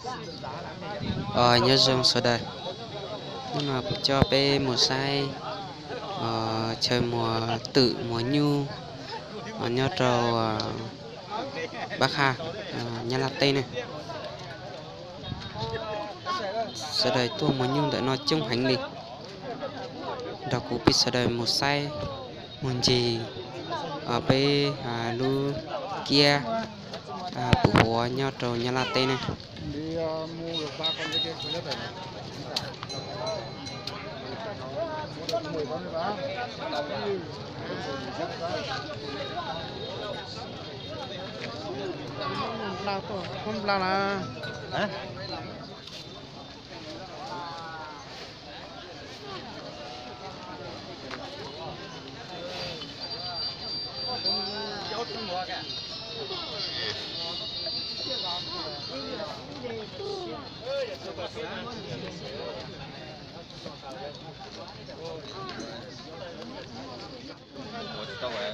Nyob zoo sawv daws, hnub no kuv coj peb mus saib chaw muas twm muas nyuj nyob rau Pab Qhaj, Nyab Laj teb ne. Sawv daws tuaj muas nyuj ntawm no coob heev li. Nrog kuv peb sawv daws mus saib mus ncig peb lub kiab pum huav nyob rau Nyab Laj teb ne.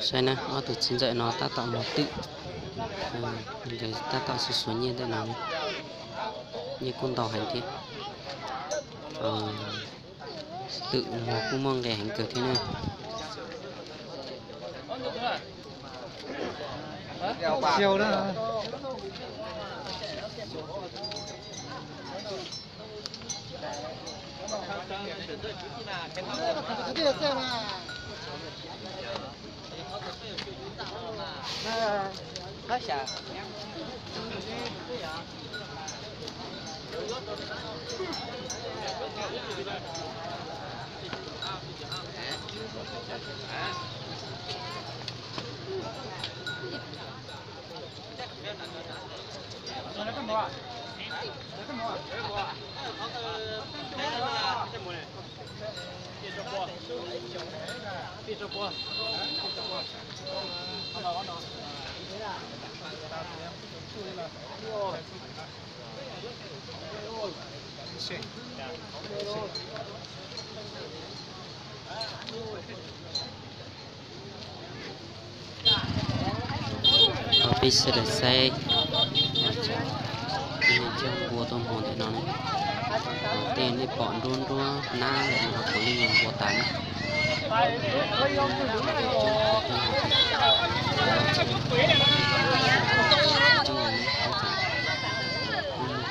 Saib na, ob tug txiv ntxawm no tab tom muas twm, nkawd tab tom xuas xuas nyiaj ntawm no, nyiaj kuj ntau heev thiab. Twm muag kuj muaj nqis heev kawg thiab na. Peb sawv daws saib, cov npua tuaj muag ntawm no ne. Tej nej pom nruab nruab nab ntawm no puav leej yog npua tas na.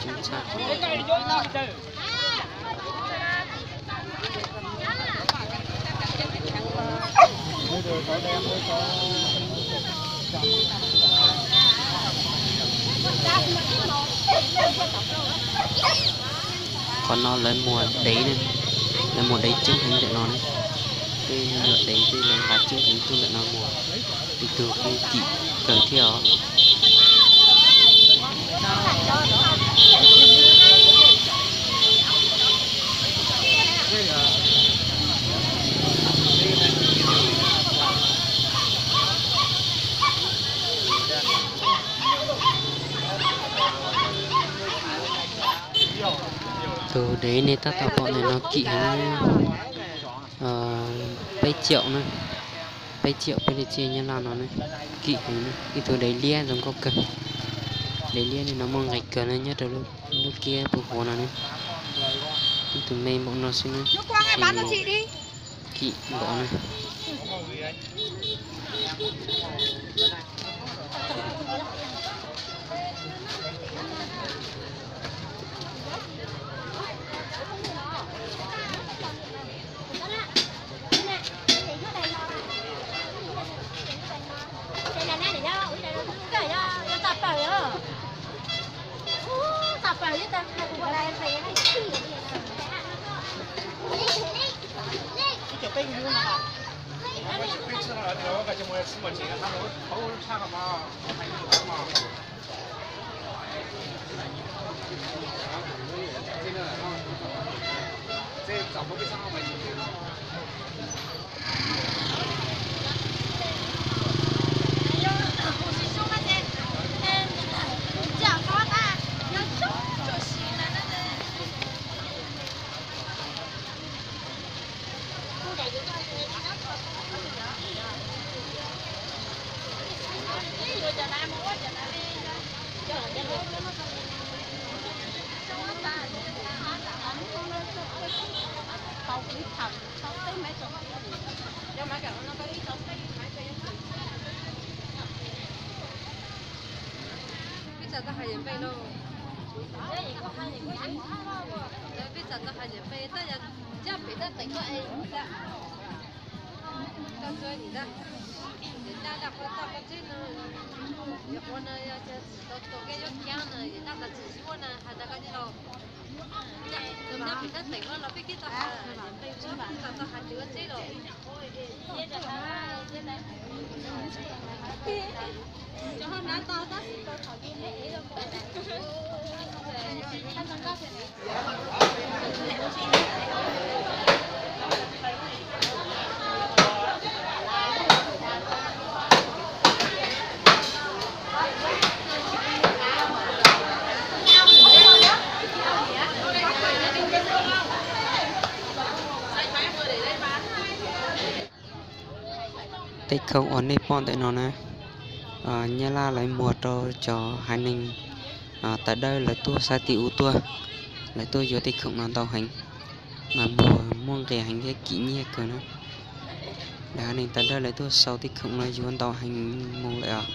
Coob tshaj qhov. Qhov no lawv muag dev ne, lawv muag dev coob heev ntawm no ne. Tej nyuam dev tej lawv nqa coob heev tuaj ntawm no muag, ib tug kuj kim kawg thiab os. Tus dev nej tab tom pom ntawm no kim heev, peb caum na, peb caum peb li tsiaj nyab laj no ne, kim heev na. Ib tug dev liab zoo nkauj kawg, dev liab li no muaj nqis kawg na, nyob rau lub kiab pum huav no ne. Ib tug me npaum no xwb na, kim npaum na. Tej khoom uas nej pom ntawm no na, Nyab Laj lawv muag rau cov haiv neeg tawv dawb lawv tuaj saib ti ub tuaj, lawv tuaj yuav tej khoom no ntau heev, mas muag muaj nqis heev thiab kim nyiaj kawg na. Lawv haiv neeg tawv dawb lawv tuaj sau tej khoom no yuav ntau heev mus lawm os.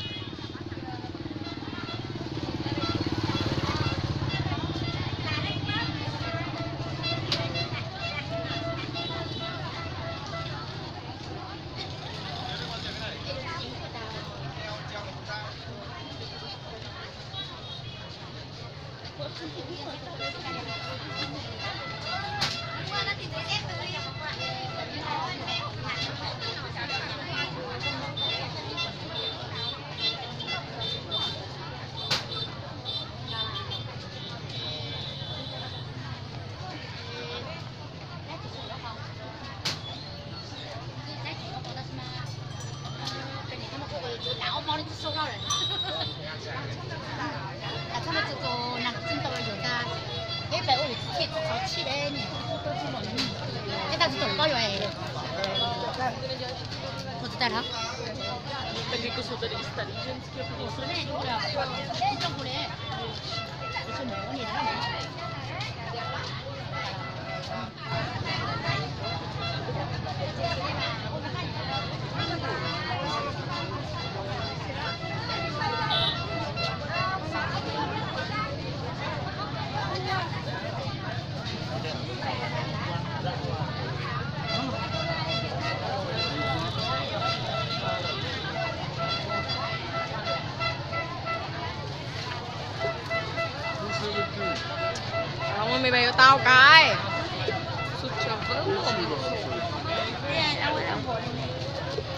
Ua me me yuav tau kais.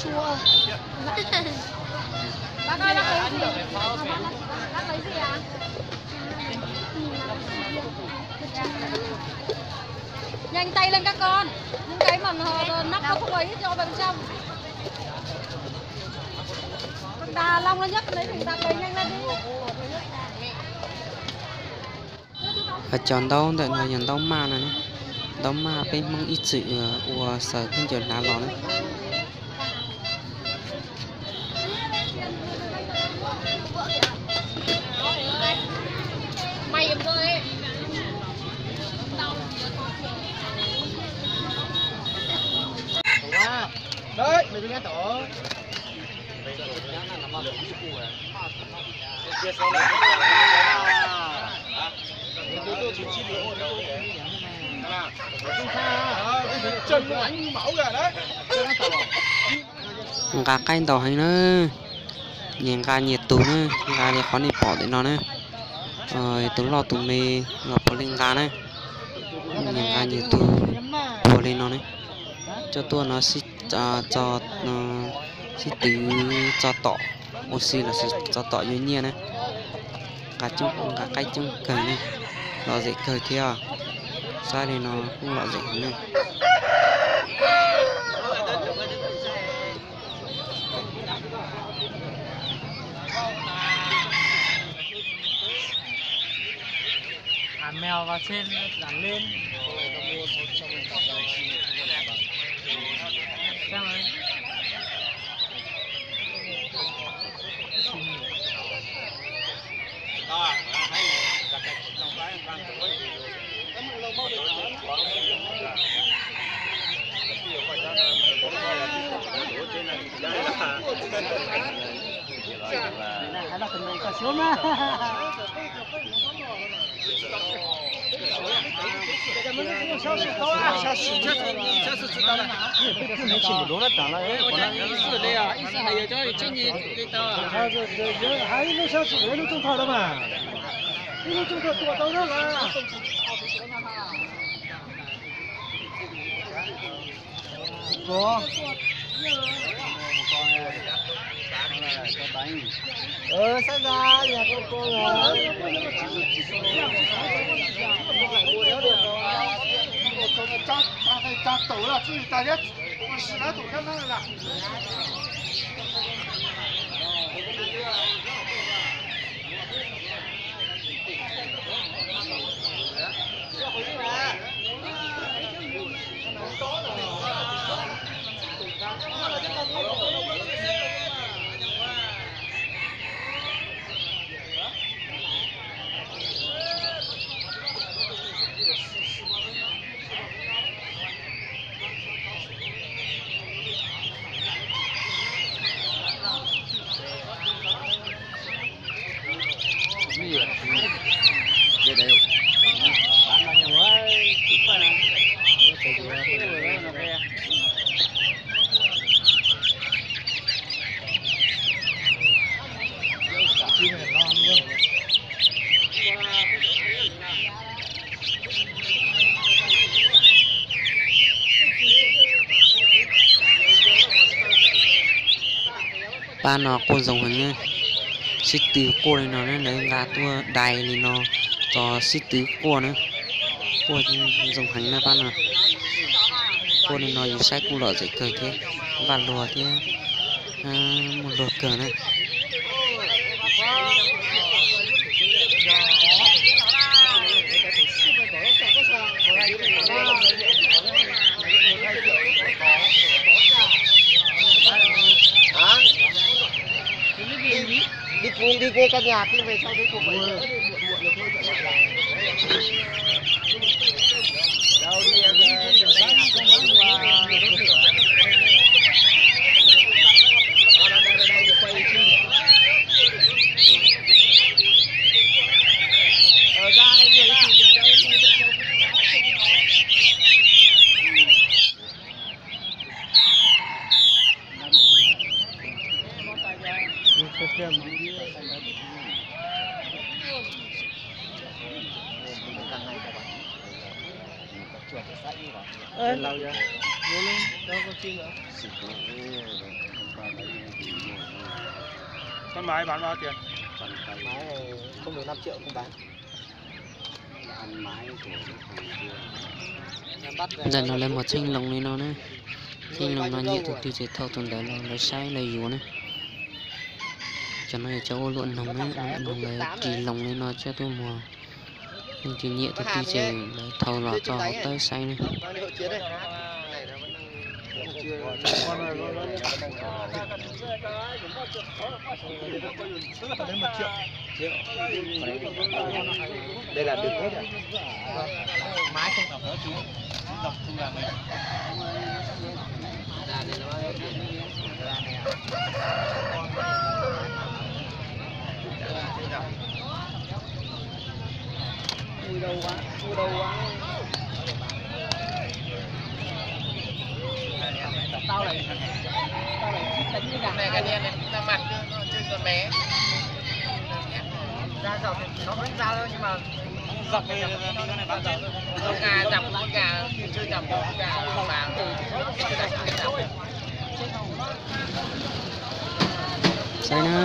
Chua. Nhanh tay lên các con. Những cái mà nó nắp nó không ấy cho bạn trong. Phần đà lòng nó nhất, lấy thùng đà cày nhanh lên đi. Cov ntaub ntawm no yog ntaub maj no, ntaub maj peb Hmoob ib txwm ua xaws khaub ncaws hnav los na. Nqa qaib ntau heev na, nyias nqa nyias tug na, nqa li qhov nej pom ntawm no na. Tus loj tus me los puav leej nqa na, nyias nqa nyias tug puag li no na. Coj tuaj no sib twv tso tom, ua si los tso tom yuav nyiaj na. Nqa qaib coob kawg ne, lom zem kawg thiab. Saib li no kuj lom zem heev ne. Thả mèo vào trên, thả lên. Xem này. Pab no quaj zoo heev na, sib tw quaj li no na, lawv nqa tuaj dai li no, tos sib tw quaj na, quaj zoo heev na pab no. Quaj li no yus saib kuj lom zem kawg thiab, vaj luag thiab, muaj luag kawg na. Con máy bán bao tiền? Máy này không được năm triệu không bán. Ntawm no lawv muag txheej loo li no na. Txheej loo no nyiam tus twg ces thauj tus ntawd los lawv saib lawv yuav na. Cov no yog cov ua luam noog na, ua luam noog lawv ris loo li no coj tuaj muag. Leej twg nyiam tus twg ces lawv thauj los txog hauv tawb saib na. Đây là được hết rồi. Máy không tháo rỡ xuống, dọc thu là mình. Ui, đau quá, ui, đau quá. Tao lại, tao lại chít tao chít gà. Này, cái đèn này, tao mặt cho nó, cho con bé. Ra dọc thì nó vẫn ra thôi, nhưng mà dọc thì nó, nó, nó, nó gà dọc, nó gà, chưa dọc, nó gà vào. Saib na,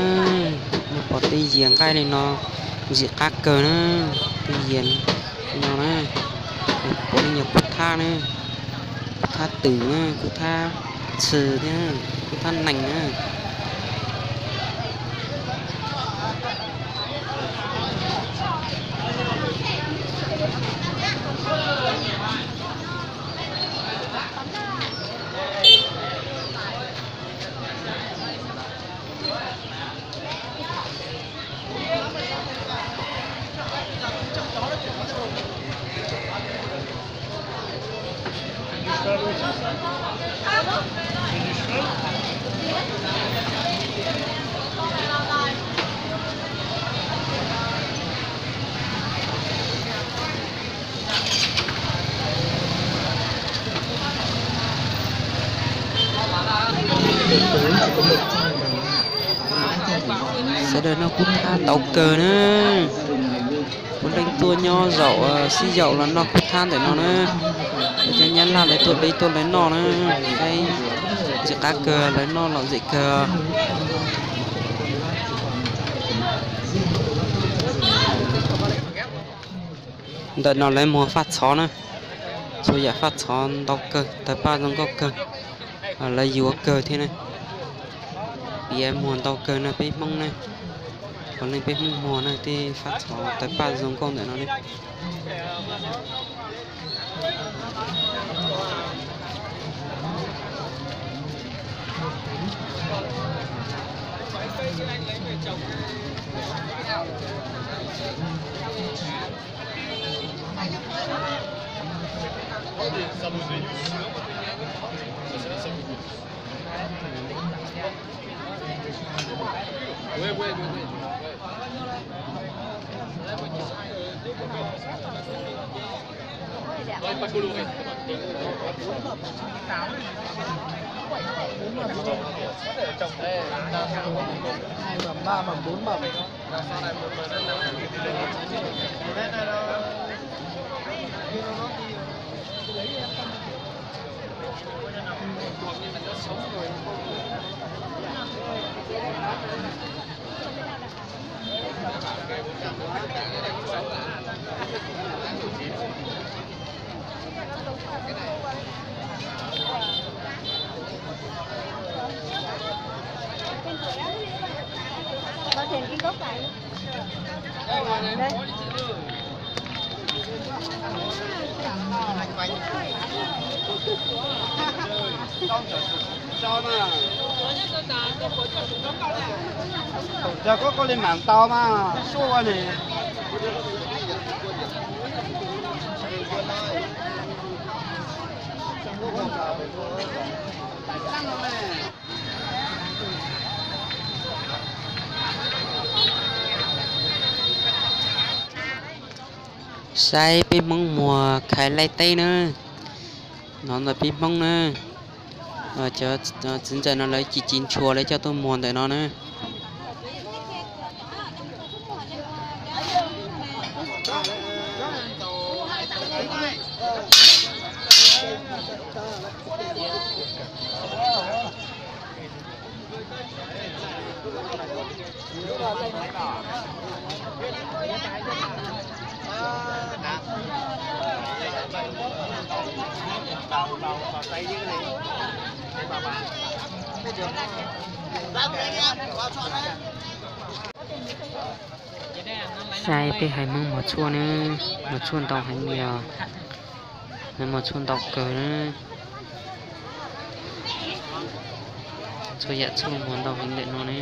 nws pom tej yias nqaij li no, ntxim qab kawg na, tej yias li no na, nws pom li nyuag kub thab na, kub thab twm na, kub thab ntxhw thiab, kub thab nees na. Noj kub thab ntau kawg na. Puav leej tuaj nyob zaum xib yaum los noj kub thab ntawm no na. Cov Nyab Laj lawv tuaj deb tuaj lawv noj na. Saib tsis qab kawg, lawv noj lom zem kawg. Ntawm no lawv muag faj txhov na. Txhua yam faj txhov ntau kawg, tawg paj zoo nkauj kawg. Lawv yuav kawg thiab na. Piav muag ntau kawg no peb Hmoob na. Puav leej peb Hmoob muag na, tej faj txhov tawg paj zoo nkauj ntawm no ne. Yog koj, koj li mam tau mas suaj ua li. Saib peb Hmoob muag khaiv laij teb na. No ntawm peb Hmoob na. Cov txiv ntxawm no lawv ci ci ntshua lawv coj tuaj muag ntawm no na. Saib peb haiv Hmoob muag tshuaj na, muag tshuaj ntau heev li os. Lawv muag tshuaj ntau kawg na. Txhua yam tshuaj muag ntau heev ntawm no ne.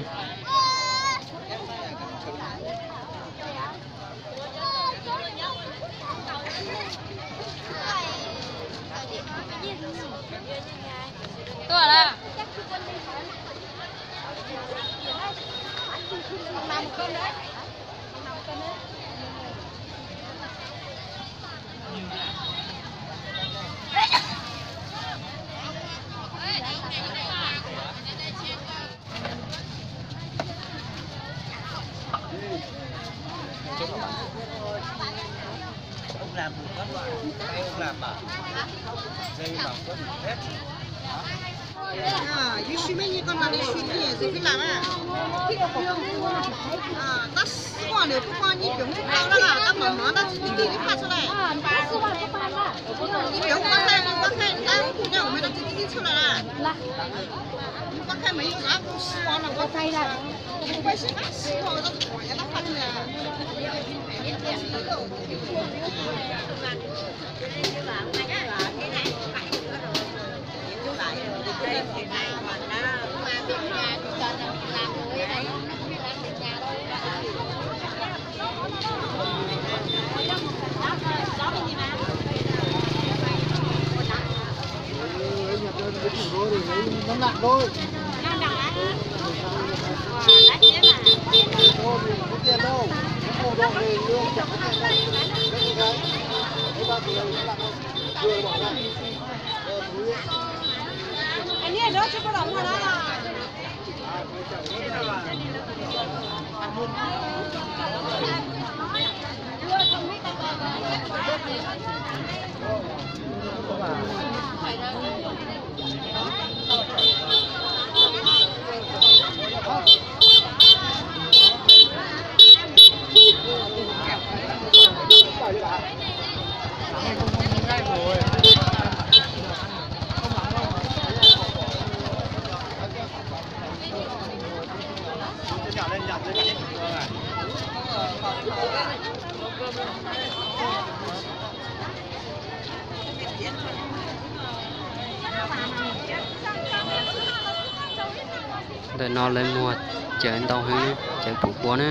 Ntawm no lawv muag cawv ntau heev na, cawv pum huav na,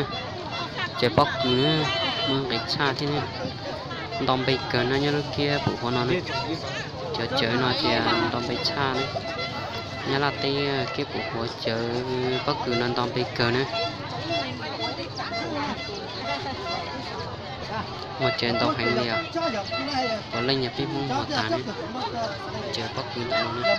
cawv pob kws na, muaj nqis tshaj thiab na. Nto npe kawg no nyob lub kiab pum huav no na. Cov cawv no ces nto npe tshaj na. Nyab Laj teb kiab pum huav cawv pob kws no nto npe kawg na. Muag cawv ntau heev li os. Puav leej yog peb Hmoob muag tag na. Cawv pob kws ntawm no na.